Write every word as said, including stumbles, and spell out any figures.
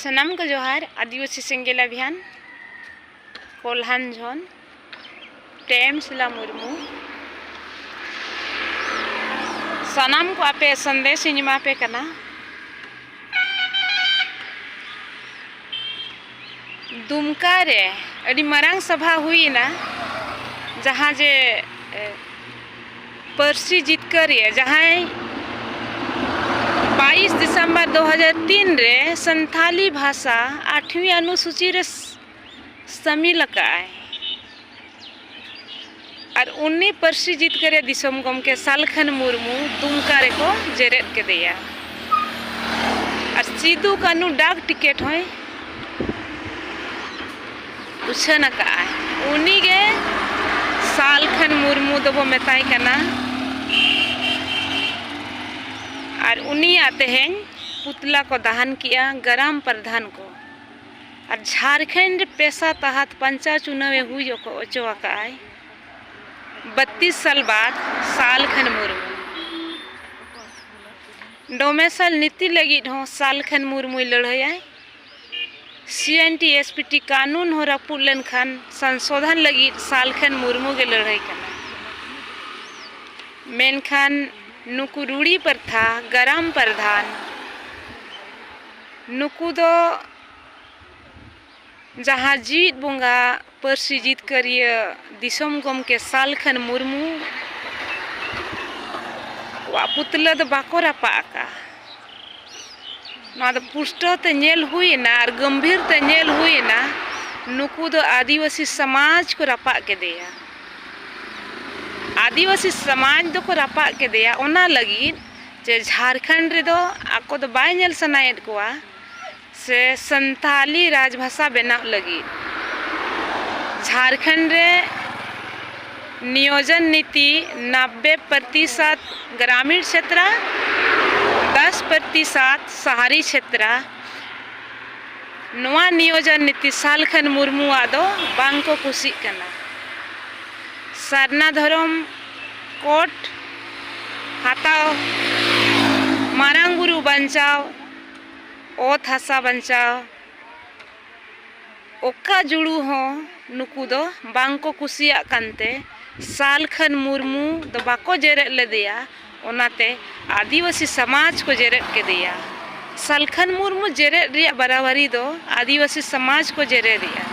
ᱥᱟᱱᱟᱢ ᱠᱚ ᱡᱚᱦᱟᱨ᱾ ᱟᱹᱫᱤᱵᱟᱹᱥᱤ ᱥᱮᱸᱜᱮᱞ ᱟᱵᱷᱤᱭᱟᱱ ᱠᱚᱞᱦᱟᱱ ᱡᱷᱚᱱ ᱴᱮᱢ ᱥᱤᱞᱟ ᱢᱩᱨᱢᱩ, ᱥᱟᱱᱟᱢ ᱠᱚ ᱟᱯᱮ ᱥᱟᱸᱫᱮᱥ ᱤᱧ ᱮᱢᱟ ᱯᱮ ᱠᱟᱱᱟ᱾ ᱫᱩᱢᱠᱟ ᱨᱮ ᱟᱹᱰᱤ ᱢᱟᱨᱟᱝ ᱥᱟᱵᱷᱟ ᱦᱩᱭᱮᱱᱟ, ᱡᱟᱦᱟᱸ ᱡᱮ, ᱮ, ᱯᱟᱹᱨᱥᱤ ᱡᱤᱛᱠᱟᱹᱨᱤᱭᱟᱹ, ᱡᱟᱦᱟᱸᱭ ᱵᱟᱭᱤᱥ ᱰᱤᱥᱮᱢᱵᱚᱨ ᱫᱩ ᱦᱟᱡᱟᱨ ᱛᱤᱱ ᱨᱮ ᱥᱟᱱᱛᱷᱟᱞᱤ ᱵᱷᱟᱥᱟ ᱟᱴᱷᱣᱤ ᱚᱱᱩᱥᱩᱪᱤ ᱨᱮ ᱥᱟᱹᱢᱤᱞ ᱟᱠᱟᱫᱼᱟᱭ᱾ ᱟᱨ ᱩᱱᱤ ᱯᱟᱹᱨᱥᱤ ᱡᱤᱛᱠᱟᱹᱨᱤᱭᱟᱹ ᱫᱤᱥᱚᱢ ᱜᱚᱢᱠᱮ ᱥᱟᱞᱠᱷᱟᱱ ᱢᱩᱨᱢᱩ ᱫᱩᱢᱠᱟ ᱨᱮᱠᱚ ᱡᱮᱨᱮᱫ ᱠᱮᱫᱮᱭᱟ᱾ ᱟᱨ ᱥᱤᱫᱩ ᱠᱟᱹᱱᱦᱩ ᱰᱟᱠ ᱴᱤᱠᱤᱴ ᱦᱚᱸᱭ ᱩᱪᱷᱟᱹᱱ ᱟᱠᱟᱫᱼᱟᱭ᱾ ᱩᱱᱤᱜᱮ ᱥᱟᱞᱠᱷᱟᱱ ᱢᱩᱨᱢᱩ ᱫᱚᱵᱚ ᱢᱮᱛᱟᱭ ᱠᱟᱱᱟ᱾ ᱟᱨ ᱩᱱᱤᱭᱟᱜ ᱛᱮᱦᱮᱧ ᱯᱩᱛᱞᱟ ᱠᱚ ᱫᱟᱦᱟᱱ ᱠᱮᱜᱼᱟ ᱜᱨᱟᱢ ᱯᱨᱟᱫᱷᱟᱱ ᱠᱚ᱾ ᱟᱨ ᱡᱷᱟᱨᱠᱷᱚᱸᱰ ᱨᱮ ᱯᱮᱥᱟ ᱛᱟᱦᱟᱛ ᱯᱟᱧᱪᱟᱣ ᱪᱩᱱᱟᱣ ᱮ ᱦᱩᱭ ᱚᱠᱚ-, ᱚᱪᱚ ᱟᱠᱟᱫᱼᱟᱭ᱾ ᱵᱟᱛᱤᱥ ᱥᱟᱞ ᱵᱟᱫ ᱥᱟᱞᱠᱷᱟᱱ ᱢᱩᱨᱢᱩ᱾ ᱰᱚᱢᱮᱥᱟᱞ ᱱᱤᱛᱤ ᱞᱟᱹᱜᱤᱫ ᱦᱚᱸ ᱥᱟᱞᱠᱷᱟᱱ ᱢᱩᱨᱢᱩᱭ ᱞᱟᱹᱲᱦᱟᱹᱭᱟᱭ᱾ ᱥᱤ N T S P T ᱠᱟᱹᱱᱩᱱ ᱦᱚᱸ ᱨᱟᱹᱯᱩᱫ ᱞᱮᱱᱠᱷᱟᱱ ᱥᱚᱝᱥᱳᱫᱷᱚᱱ ᱞᱟᱹᱜᱤᱫ ᱥᱟᱞᱠᱷᱟᱱ ᱢᱩᱨᱢᱩ ᱜᱮ ᱞᱟᱹᱲᱦᱟᱹᱭ ᱠᱟᱱᱟ᱾ ᱢᱮᱱᱠᱷᱟᱱ ᱱᱩᱠᱩ ᱨᱩᱲᱤ ᱯᱨᱚᱛᱷᱟ, ᱜᱨᱟᱢ ᱯᱨᱟᱫᱷᱟᱱ, ᱱᱩᱠᱩ ᱫᱚ ᱡᱟᱦᱟᱸ ᱡᱤᱣᱤᱫ ᱵᱚᱸᱜᱟ ᱯᱟᱹᱨᱥᱤ ᱡᱤᱛᱠᱟᱹᱨᱤᱭᱟᱹ ᱫᱤᱥᱚᱢ ᱜᱚᱢᱠᱮ ᱥᱟᱞᱠᱷᱟᱱ ᱢᱩᱨᱢᱩ ᱠᱚᱣᱟᱜ ᱯᱩᱛᱞᱟᱹ ᱫᱚ ᱵᱟᱠᱚ ᱨᱟᱯᱟᱜ ᱟᱠᱟᱫᱼᱟ᱾ ᱱᱚᱣᱟ ᱫᱚ ᱯᱩᱥᱴᱟᱹᱣ ᱛᱮ ᱧᱮᱞ ᱦᱩᱭᱮᱱᱟ ᱟᱨ ᱜᱟᱹᱢᱵᱷᱤᱨ ᱛᱮ ᱧᱮᱞ ᱦᱩᱭᱮᱱᱟ, ᱱᱩᱠᱩ ᱫᱚ ᱟᱹᱫᱤᱵᱟᱹᱥᱤ ᱥᱚᱢᱟᱡᱽ ᱠᱚ ᱨᱟᱯᱟᱜ ᱠᱮᱫᱮᱭᱟ᱾ ᱟᱹᱫᱤᱵᱟᱹᱥᱤ ᱥᱚᱢᱟᱡᱽ ᱫᱚᱠᱚ ᱨᱟᱯᱟᱜ ᱠᱮᱫᱮᱭᱟ ᱚᱱᱟ ᱞᱟᱹᱜᱤᱫ ᱡᱮ ᱡᱷᱟᱲᱠᱷᱚᱸᱰ ᱨᱮᱫᱚ ᱟᱠᱚ ᱫᱚ ᱵᱟᱭ ᱧᱮᱞ ᱥᱟᱱᱟᱭᱮᱫ ᱠᱚᱣᱟ, ᱥᱮ ᱥᱟᱱᱛᱟᱞᱤ ᱨᱟᱡᱽᱵᱷᱟᱥᱟ ᱵᱮᱱᱟᱣ ᱞᱟᱹᱜᱤᱫ᱾ ᱡᱷᱟᱲᱠᱷᱚᱸᱰ ᱨᱮ ᱱᱤᱭᱳᱡᱚᱱ ᱱᱤᱛᱤ ᱱᱟᱵᱵᱮ ᱯᱨᱚᱛᱤᱥᱚᱛ ᱜᱨᱟᱢᱤᱬ ᱪᱷᱮᱛᱨᱟ, ᱫᱟᱥ ᱯᱨᱚᱛᱤᱥᱚᱛ ᱥᱟᱦᱟᱨᱤ ᱪᱷᱮᱛᱨᱟ᱾ ᱱᱚᱣᱟ ᱱᱤᱭᱳᱡᱚᱱ ᱱᱤᱛᱤ ᱥᱟᱞᱠᱷᱟᱱ ᱢᱩᱨᱢᱩᱣᱟᱜ ᱫᱚ ᱵᱟᱝ ᱠᱚ ᱠᱩᱥᱤᱜ ᱠᱟᱱᱟ᱾ ᱥᱟᱨᱱᱟ ᱫᱷᱚᱨᱚᱢ ᱠᱳᱰ ᱦᱟᱛᱟᱣ, ᱢᱟᱨᱟᱝ ᱵᱩᱨᱩ ᱵᱟᱧᱪᱟᱣ, ᱚᱛ ᱦᱟᱥᱟ ᱵᱟᱧᱪᱟᱣ ᱚᱠᱟ ᱡᱩᱲᱩ ᱦᱚᱸ ᱱᱩᱠᱩ ᱫᱚ ᱵᱟᱝ ᱠᱚ ᱠᱩᱥᱤᱭᱟᱜ ᱠᱟᱱᱛᱮ ᱥᱟᱞᱠᱷᱟᱱ ᱢᱩᱨᱢᱩ ᱫᱚ ᱵᱟᱠᱚ ᱡᱮᱨᱮᱫ ᱞᱮᱫᱮᱭᱟ᱾ ᱚᱱᱟᱛᱮ ᱟᱹᱫᱤᱵᱟᱹᱥᱤ ᱥᱚᱢᱟᱡᱽ ᱠᱚ ᱡᱮᱨᱮᱫ ᱠᱮᱫᱮᱭᱟ᱾ ᱥᱟᱞᱠᱷᱟᱱ ᱢᱩᱨᱢᱩ ᱡᱮᱨᱮᱫ ᱨᱮᱭᱟᱜ ᱵᱟᱨᱟᱵᱟᱨᱤ ᱫᱚ ᱟᱹᱫᱤᱵᱟᱹᱥᱤ ᱥᱚᱢᱟᱡᱽ ᱠᱚ ᱡᱮᱨᱮᱫᱮᱜᱼᱟ᱾